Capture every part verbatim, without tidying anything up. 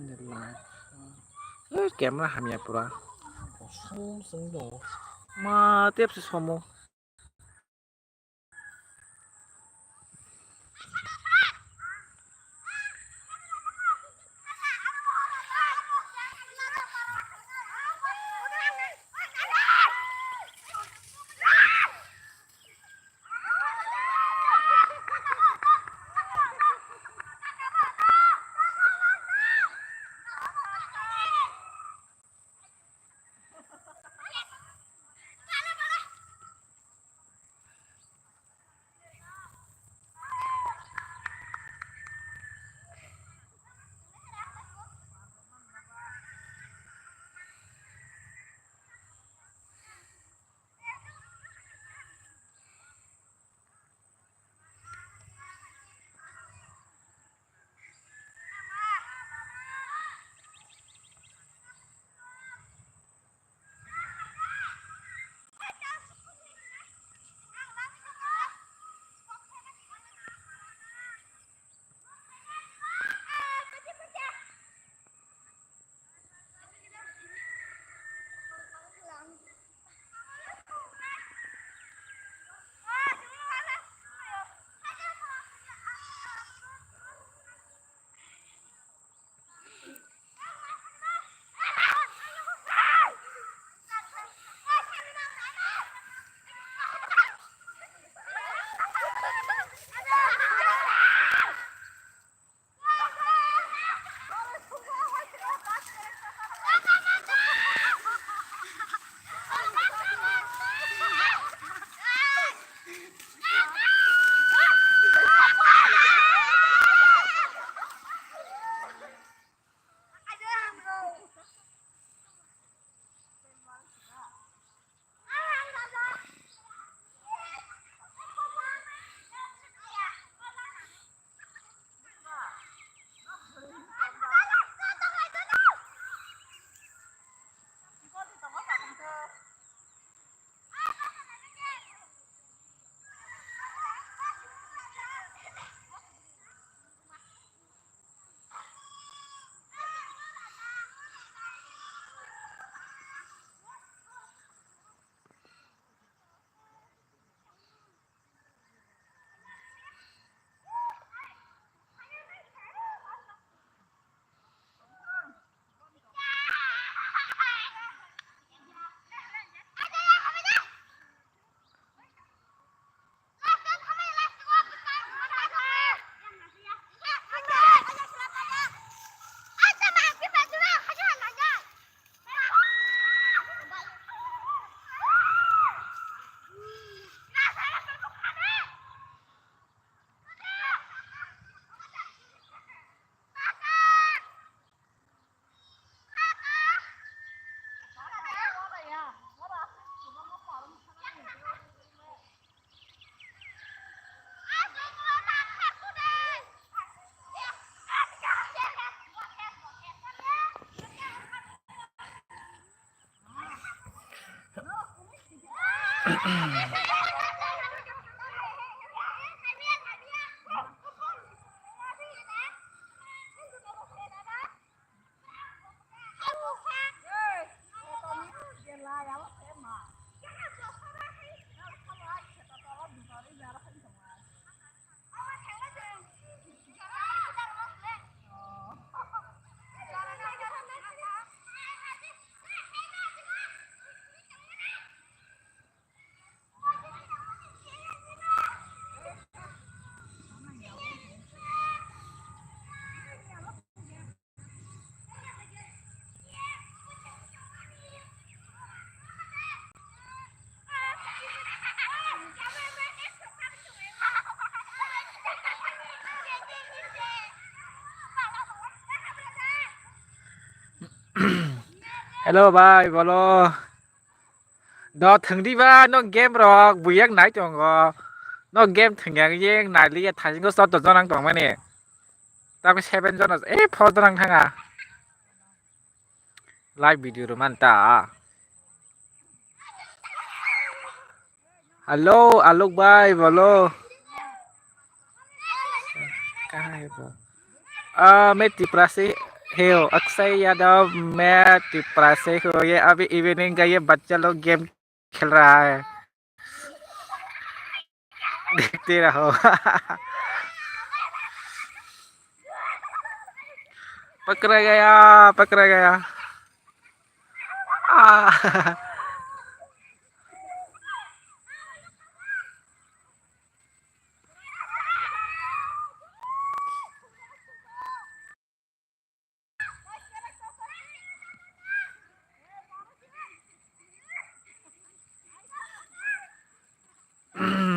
Eh, camera hamya pura. Ma tep se somo. Hello bhai, bolo. No thwngdi ba, no game rok buyak nai tongo. No game thwngya yang nai liya, thajingo sot jon ang tongmani. Tabi seven jon, eh, four jon ang thanga. Live video rw manta. Hello, Alok bhai, bolo. Kahai bo. Ah, मैं तिपरा से, हे हो, अक्षय यादव, मैं तिपरा से हूँ। ये अभी इवनिंग का ये बच्चा लोग गेम खेल रहा है। देखते रहो। पकड़ा गया, पकड़ा गया। आ।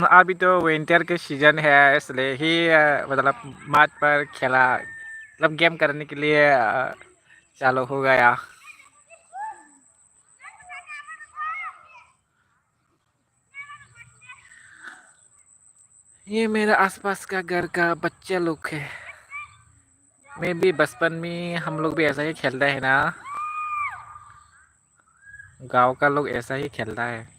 अभी तो विंटर के सीजन है, इसलिए ही, अ, मतलब, मार्च पर खेला, मतलब, गेम करने के लिए, अ, चालू हो गया। ये मेरा आसपास का घर का बच्चा लोग है। मैं भी बचपन में हम लोग भी ऐसा ही खेलता है ना। गांव का लोग ऐसा ही खेलता है।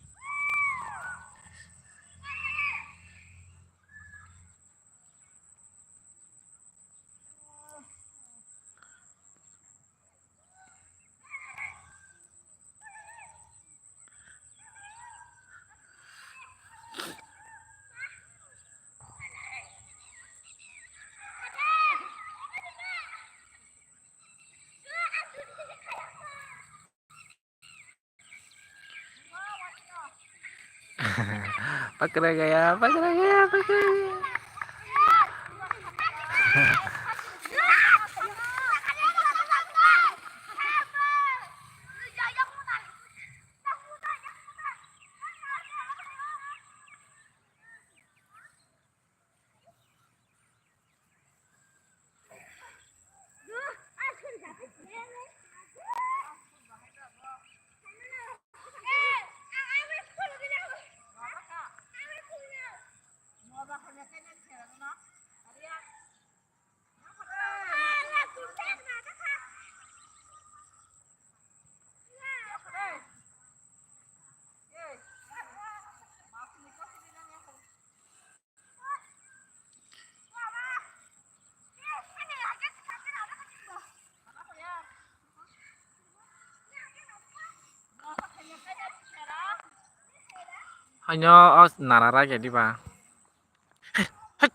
पकड़ा गया, पकड़ा गया, पकड़ा गया। Haino o nara rai khe diba? Hai, hai.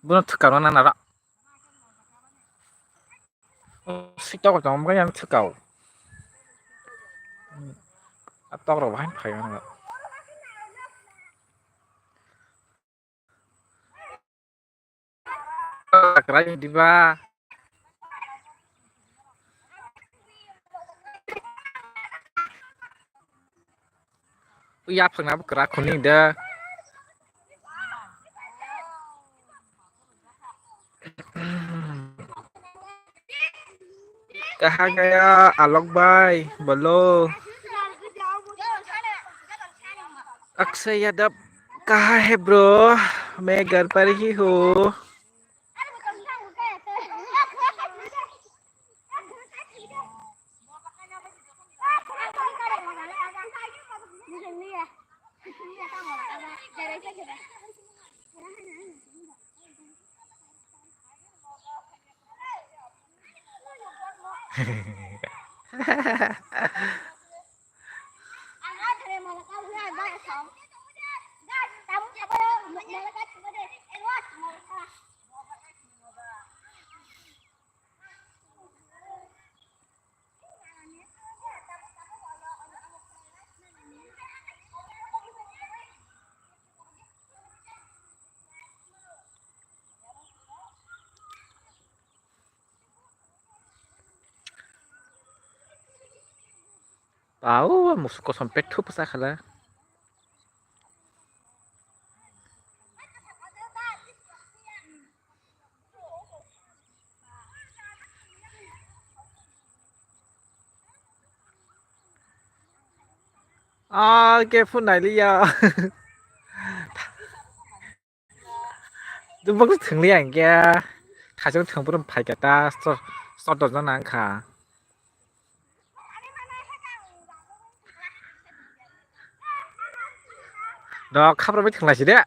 Bono thwkar mano nara. Sitokro tongma yang thwkao. A tokrok bahai phai mano. Kwrai diba? Yaphangna bo kwrak khuni da. Kaha gaya Alok bhai, bolo. Akshay Yadav, kaha hai bro? Main ghar par hi hu. Pau, musu kosom pethu pasa khala. Ah, ke phone nai liya. Dubuk thwng liya hingke. Khaisa thwng phuru phai khe ta sot, sot dojna nang kha. Dok, khapra bai thwng lai si de.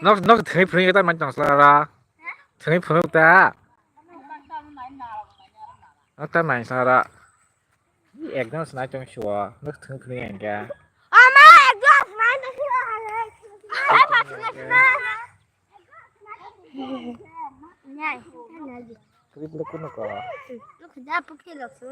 Nok nok thengwi phunuk ta mai tong slara. Thengwi phunuk ta. Nok ta mai slara. Ekdom snai tong sio. Nok thengwi phunuk engka. Ama ekdom snai tong sio. Ai pa snai snai. Nyai. Kri kri kuno ko. Lok da pukhe lok so.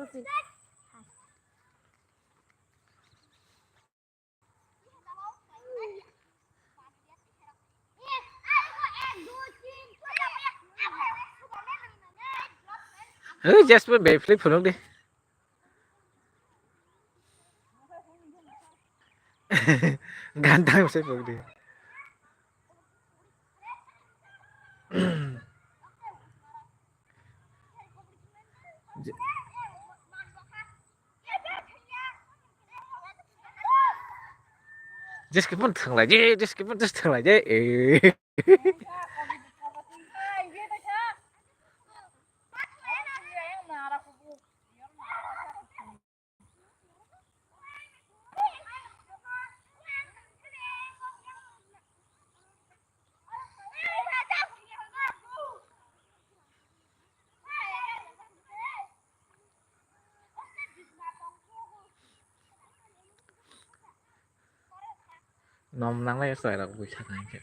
Hei, Jasper, be flip phunuk di. Gantang se phunuk di. Jeske pun thanglai je, jeske pun just thanglai je. Eh. Nom nanglai chwrai rok bui sakha hinkhe.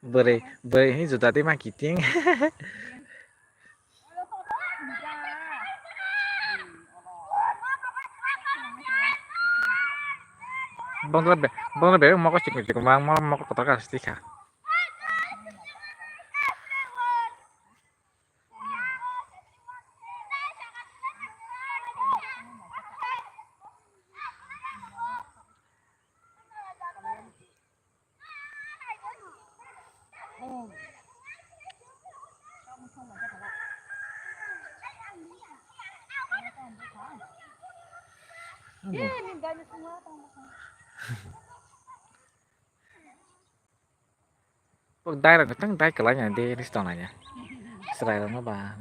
Bwrwi, bwrwi hwnwi juda twi ma kiting. Bongdor be, bongdor be mokol chikon chikon ma, ma, mokol kotor ka sidi kha. Dai rok tang dai kwlai ya de ris tong ya. Chwrai rok no ba.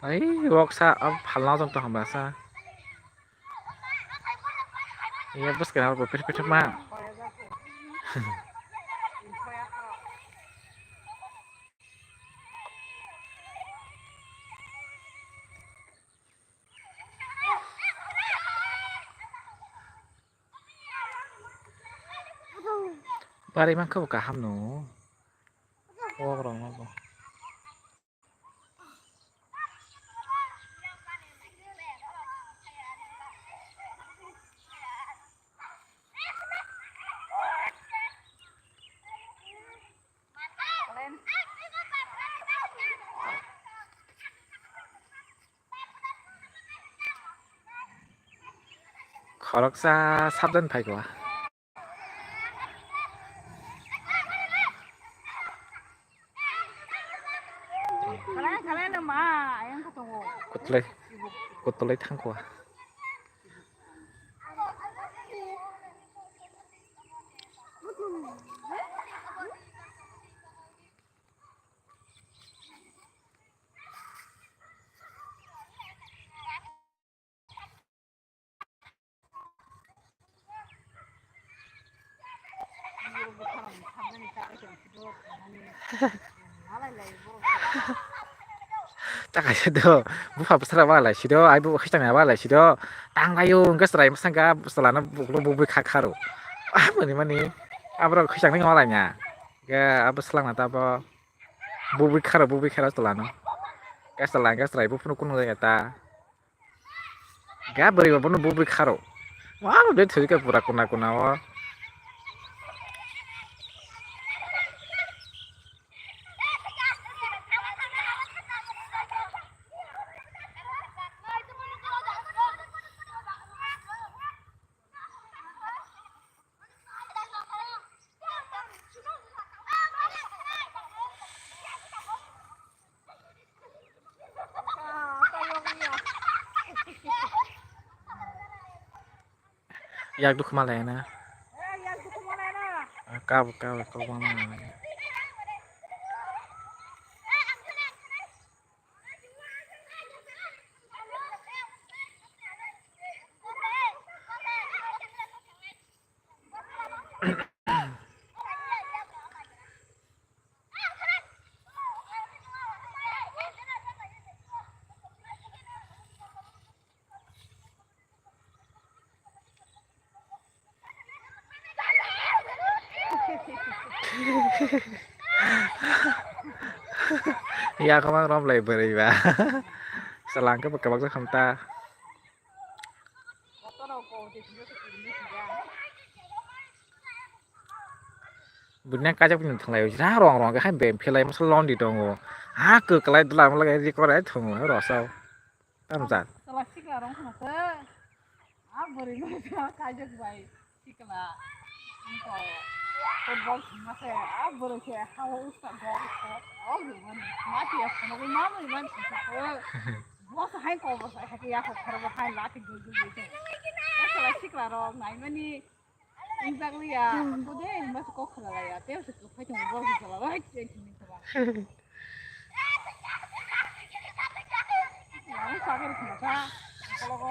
Ai, wok sa, abo phalna jong tong hamya sa. Iya, bwskang abo pir pir ma. Bari mankha bo kaham no. Wok rok no bo. Khoroksa sabjani phaikha. Kotolai, kotolai thangkha. Chakaisa do, bupha bwsara walai sido, ai bo khwchangni walai sido, tanglaio hwnkhe chwrai mwsangkha chwlano buklo bubui kha kharo. Ah, mani mani, aborok khwchangni walaina. Hwnkhe abo swlangna ta bo bubui kharo, bubui kharo chwlano. Hwnkhe chwla hwnkhe chwrai buphuru kunu jaya ta. Ga bwrwi ba bono bubui kharo. Wah, de thwrwikha pura kuna kuna o. Yak dukhu ma lai na. Kabo, kabo, kabo ma lai na. Ya, kau mang rom lai beri ba. Selang ke pakai waktu kanta. Bunya kajak punya thanglai, jera rong rong ke hai bem phelai masa londi tongo. Ha, ke kelai dula mala ke rikor ai thongo, rosao. Tamjak. Sala sikla rong khna se. A bwrwi no kajak bai sikla. Nko football thangma se. A bwrwi se ha o usta gol ko. O rwi mani. Ma ti a phano ma rwi mani se. Bo se hai ko bo se ha ya ko khoro bo hai lati gul gul gul. Sala sikla rong nai mani. Injak liya. Ko de mas ko khala ya. Te se ko phai tong bol sala. Hai te thini ko ba. Ang sabar khna sa. Kologo.